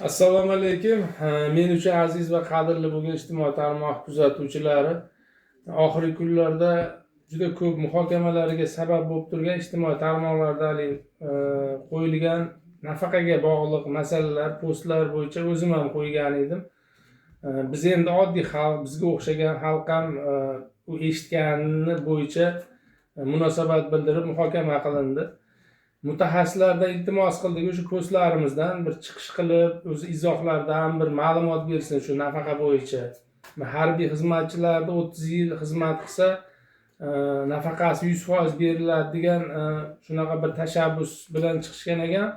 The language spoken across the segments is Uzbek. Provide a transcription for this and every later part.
Assalomu alaykum. Men uchun aziz va qadrli bo'lgan ijtimoiy tarmoq kuzatuvchilari, oxirgi kunlarda juda ko'p muhokamalarga sabab bo'lib turgan ijtimoiy tarmoqlarda haligi qo'yilgan nafaqaga bog'liq masalalar, postlar bo'yicha o'zim ham qo'ygan edim. Biz endi oddiy xalq, bizga o'xshagan xalq ham u eshitgani bo'yicha munosabat bildirib muhokama qilindi. Mutaxassislardan iltimos qildik, o'sha postlarimizdan bir chiqish qilib, o'zi izohlardan bir ma'lumot bersin shu nafaqa bo'yicha. Harbiy xizmatchilarni 30 yil xizmat qilsa, nafaqasi 100% beriladi degan shunaqa bir tashabbus bilan chiqishgan ekan.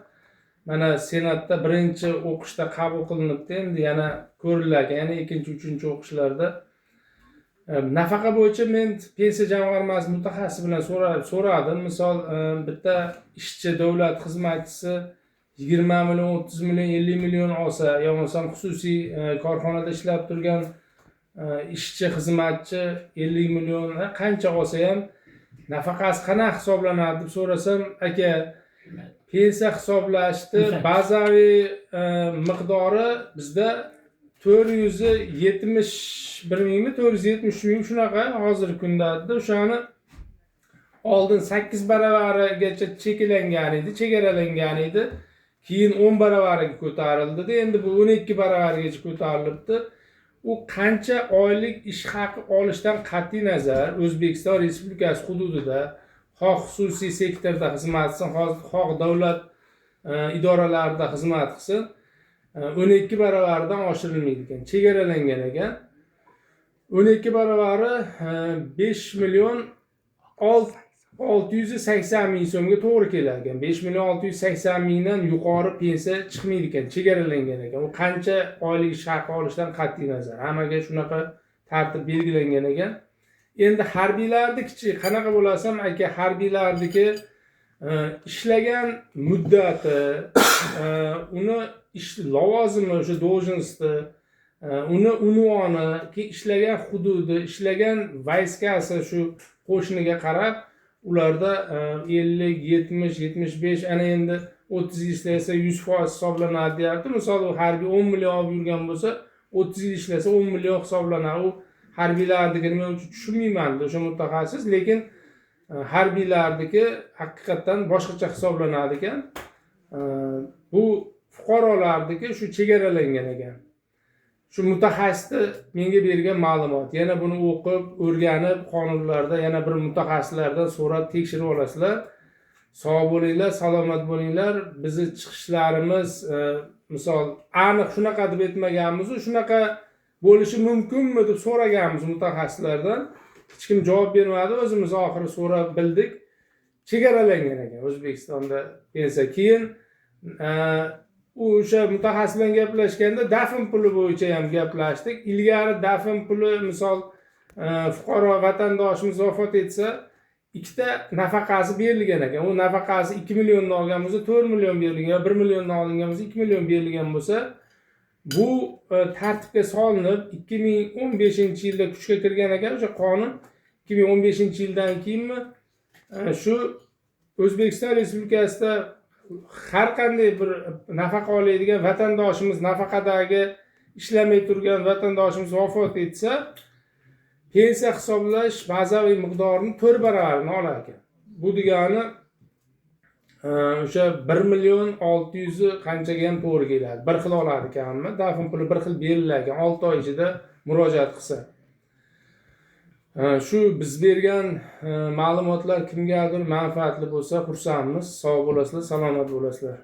Mana Senatda birinchi o'qishda qabul qilinibdi, endi yana ko'rilar ekan, yana ikkinchi, uchinchi o'qishlarda. Nafaqa bo'yicha men Pensiya jamg'armasi mutaxassisi bilan so'radim. Misol, bitta ishchi, davlat xizmatchisi 20 million, 30 million, 50 million olsa, yo bo'lmasam xususiy korxonada ishlab turgan ishchi, xizmatchi 50 million, qancha olsa ham nafaqasi qanaqa hisoblanadi deb so'rasam, aka, pensiya hisoblashni bazaviy miqdori bizda 471 mingmi, 473 ming, shunaqa hozirgi kunda dedi. O'shani oldin 8 baravarigacha cheklangan edi, chegaralangan edi. Keyin 10 baravariga ko'tarildi. Endi bu 12 baravarigacha ko'tarilibdi. U qancha oylik ish haqi olishdan qat'iy nazar O'zbekiston Respublikasi hududida xoh xususiy sektorda xizmat qilsin, xoh davlat idoralarida xizmat qilsin, 12 baravaridan oshirilmaydi ekan, chegaralangan ekan. 12 baravari 5 million 680 ming so'mga to'g'ri kelar ekan. 5 million 680 mingdan yuqori pensiya chiqmaydi ekan, chegaralangan ekan. U qancha oylik ish haqi olishdan qat'iy nazar hammaga shunaqa tartib belgilangan ekan. Endi harbiylarnikichi qanaqa bo'lasam, aka, harbiylarniki ishlagan muddati, uni ish lavozimi, o'sha должности, uni unvoni, keyin ishlagan hududi, ishlagan войска si, shu qo'shiniga qarab ularda 50, 70, 75, ana endi 30 yil ishlasa 100% hisoblanadi deyapti. Misol, u harbiy 10 million olib yurgan bo'lsa, 30 yil ishlasa 10 million hisoblanadi. U harbiylarnikini men uncha tushunmayman, o'sha mutaxassis, lekin harbiylarniki haqiqatdan boshqacha hisoblanadi ekan. Bu fuqarolarniki shu chegaralangan ekan. Shu mutaxassisni menga bergan ma'lumot. Yana buni o'qib, o'rganib, qonunlarda yana bir mutaxassislardan so'rab tekshirib olasizlar. Sog' bo'linglar, salomat bo'linglar. Bizni chiqishlarimiz, misol, aniq shunaqa deb aytmaganmizu, shunaqa bo'lishi mumkinmi deb so'raganmiz mutaxassislardan. Hech kim javob bermadi, o'zimiz oxiri so'rab bildik. Chegaralangan ekan O'zbekistonda pensiya. Keyin u o'sha mutaxassis bilan gaplashganda dafn puli bo'yicha ham gaplashdik. Ilgari dafn puli, misol, fuqaro vatandoshimiz vafot etsa, ikkita nafaqasi berilgan ekan. U nafaqasi 2 milliondan olgan bo'lsa, 4 million berilgan yo 1 milliondan olingan bo'lsa, 2 million berilgan bo'lsa, bu tartibga solinib 2015 yilda kuchga kirgan ekan o'sha qonun. 2015 yildan keyinmi, shu O'zbekiston Respublikasida har qanday bir nafaqa oladigan vatandoshimiz, nafaqadagi ishlamay turgan vatandoshimiz vafot etsa, pensiya hisoblash bazaviy miqdorini 4 baravarini olar ekan. Bu degani o'sha 1 million 6 yuzi qanchaga ham to'g'ri keladi, bir xil oladi ekanmi, dafn puli bir xil berilar ekan 6 oy ichida murojaat qilsa. Shu biz bergan ma'lumotlar kimgadir manfaatli bo'lsa, xursandmiz. Sog' bo'lasizlar, salomat bo'lasizlar.